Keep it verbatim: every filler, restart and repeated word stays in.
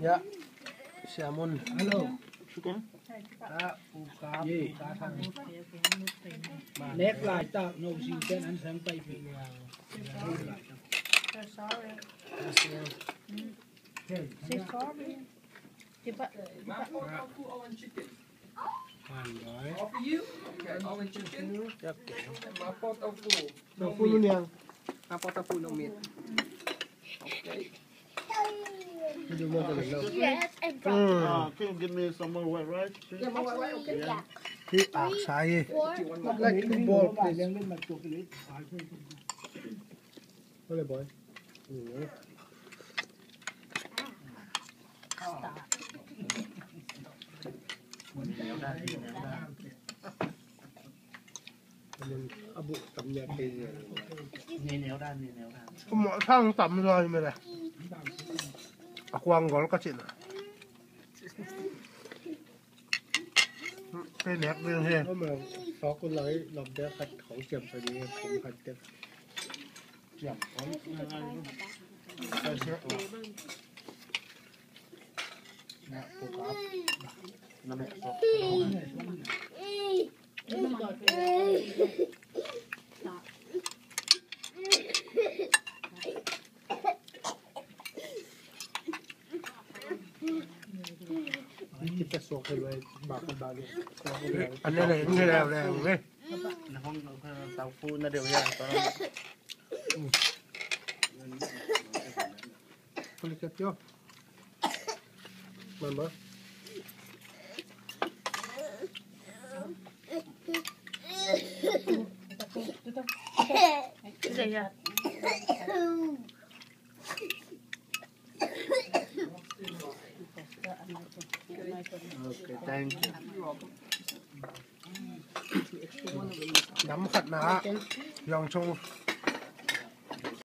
Ya, siamun. Hello. Chicken. Nek lai ta no sing ten an sang pai pi. Sorry. Say sorry. Tiba, tiba. All for you? Okay, all in chicken. Okay. Mapo tofu. Tofu no meat. Mapo tofu no meat. Okay. Yes, and broccoli. Ah, can you give me some more white rice, please? Yeah, more white rice, okay. Yeah. Hih aksai. Like two bowl, please. Hello, boy. A buh tam nia kei nia. Mawh sang tam lai mah le. A kuang gol ka cihna. Kei nek ding hi. Sawk un lai lawm dek khat khong ciam sa ding hi, khong khat dek. An ne le, an ne le, le, le. Kulikat yo. Mama. Okay, thank you. Nam khatna ah, Yawng Chung.